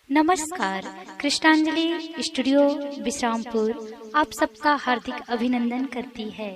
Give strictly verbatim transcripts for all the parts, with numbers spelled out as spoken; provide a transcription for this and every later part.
नमस्कार, कृष्णांजलि स्टूडियो विश्रामपुर आप सबका हार्दिक अभिनंदन करती है।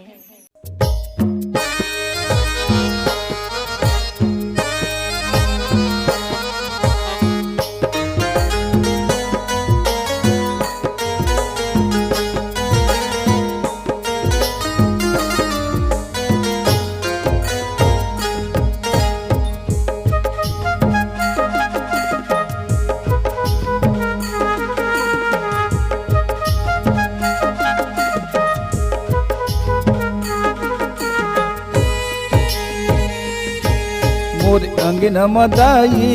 मोर अंगना म दाई,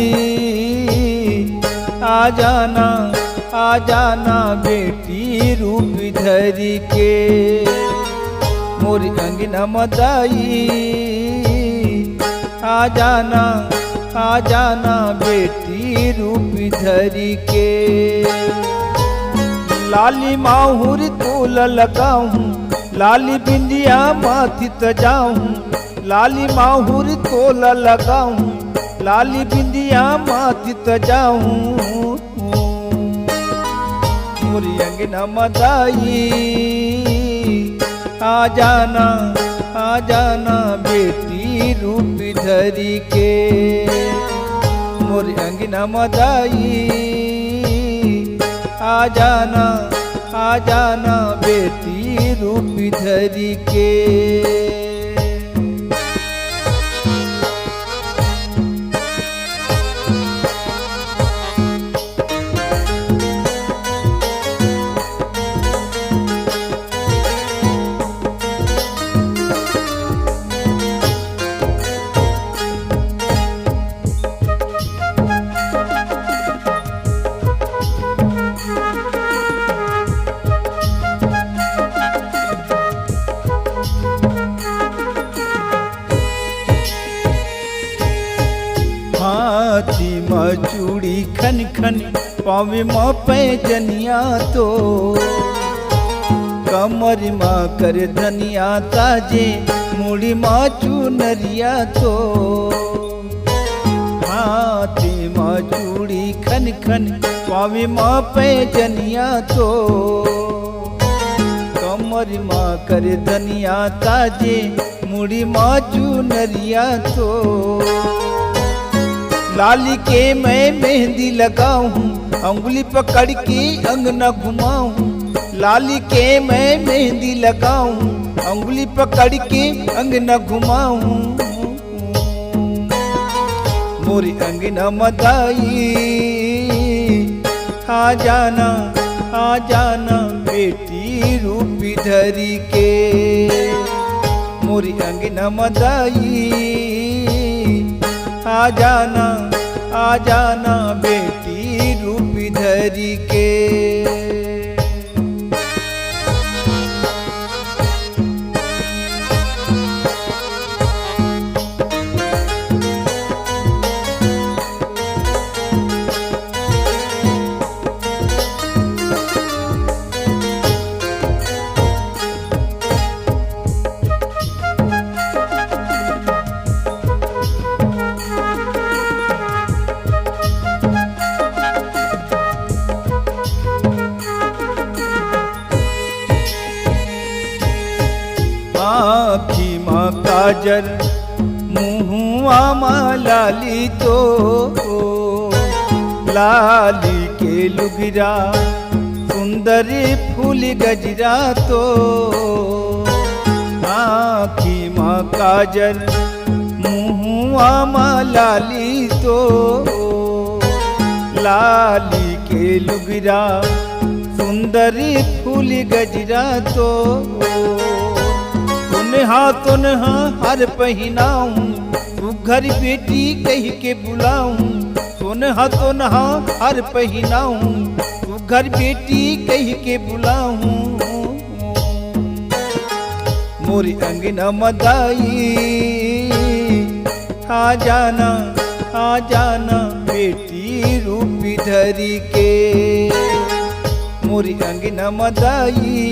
आ जाना, आ जाना बेटी रूप धरी के। मोर अंगना म दाई, आ जाना, आ जाना बेटी रूप धरी के। लाली माहुर तोला लगाहूँ, लाली बिंदिया माथि सजाहूँ, लाली माहुर तोला लगाहूँ, लाली बिंदिया माथि सजाहूँ। मोर अंगना म दाई, आ जाना, आ जाना बेटी रूप धरी के। मोर अंगना म दाई, आ जाना, आ जाना बेटी रूप धरी के। हाथी म चूड़ी खन खन, पावे म पैजनिया तो, कमर म कर धनिया ताजे, मुड़ी म चुनरिया तो। हाथी म चूड़ी खन खन, पावे म पैजनिया तो, कमर म कर धनिया ताजे, मुड़ी म चुनरिया तो। लाली के मैं मेहंदी लगाहूँ, अंगुली पकड़ के अंगना घुमाहूँ। लाली के मैं मेहंदी लगाहूँ, अंगुली पकड़ के अंगना घुमाहूँ। मोर अंगना म दाई, आ जाना, आ जाना बेटी रूप धरी के। मोर अंगना म दाई, आ जाना, आ जाना बेटी रूप धरी के। आँखी म काजर, मुहुआ म लाली तो, लाली के लुगरा, सुंदर फूल गजरा तो। आँखी म काजर, मुहुआ म लाली तो, लाली के लुगरा, सुंदर फूल गजरा तो। सोनहा सोनहा हार पहिनाहूँ, सुघर बेटी कहि के बुलाहूँ। सोनहा सोनहा हार पहिनाहूँ, सुघर बेटी कहि के बुलाहूँ। मोर अंगना म दाई, आ जाना, आ जाना बेटी रूप धरी के। मोर अंगना म दाई,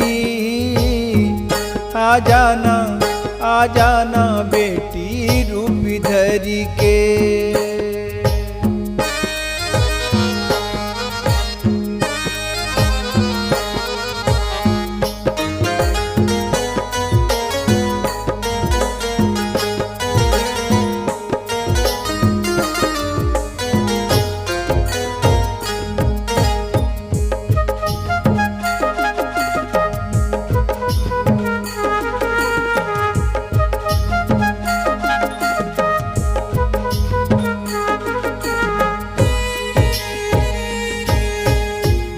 आ जाना, आ जाना बेटी रूप धरी के।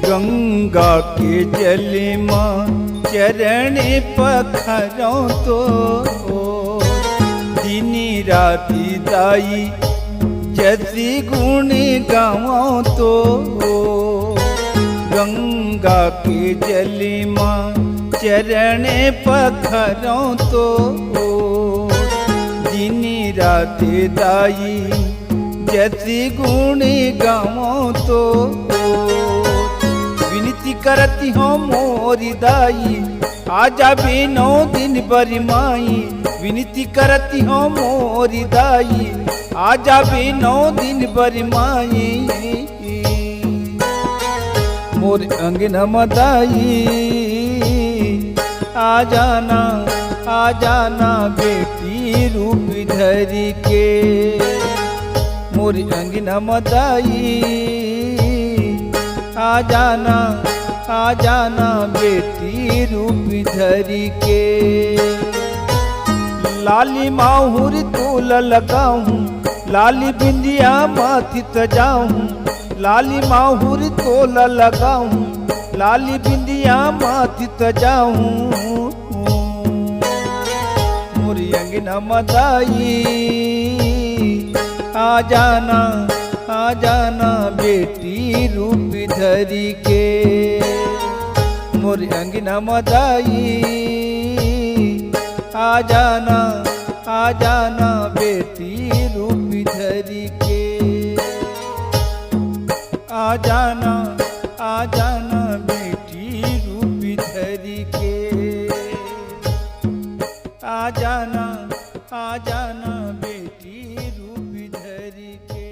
गंगा के जल मा चरण पखरौं तो, दिन राति दाई जस गुण गावौं तो। गंगा के जल मा चरण पखरौं तो, दिन राति दाई जस गुण गावौं तो। विनती करति हौं मोरी दाई, आ जाबे नौ दिन बर माई। विनती करति हौं मोरी दाई, आ जाबे नौ दिन बर माई। मोर अंगना म दाई, आ जाना, आ जाना बेटी रूप धरि के। मोर अंगना म दाई, आ जाना, आ जाना बेटी रूप धरि के। लाली माहुर तोला लगाहूँ, लाली बिंदिया माथि सजाहूँ। लाली माहुर तोला लगाहूँ, लाली बिंदिया माथि सजाहूँ। मोर अंगना म दाई, आ जाना, आ जाना बेटी रूप धरि के। मोर अंगना म दाई, आ जाना, आ जाना बेटी रूप धरि के। आ जाना, आ जाना बेटी रूप धरि के। आ जाना, आ जाना बेटी रूप धरि के।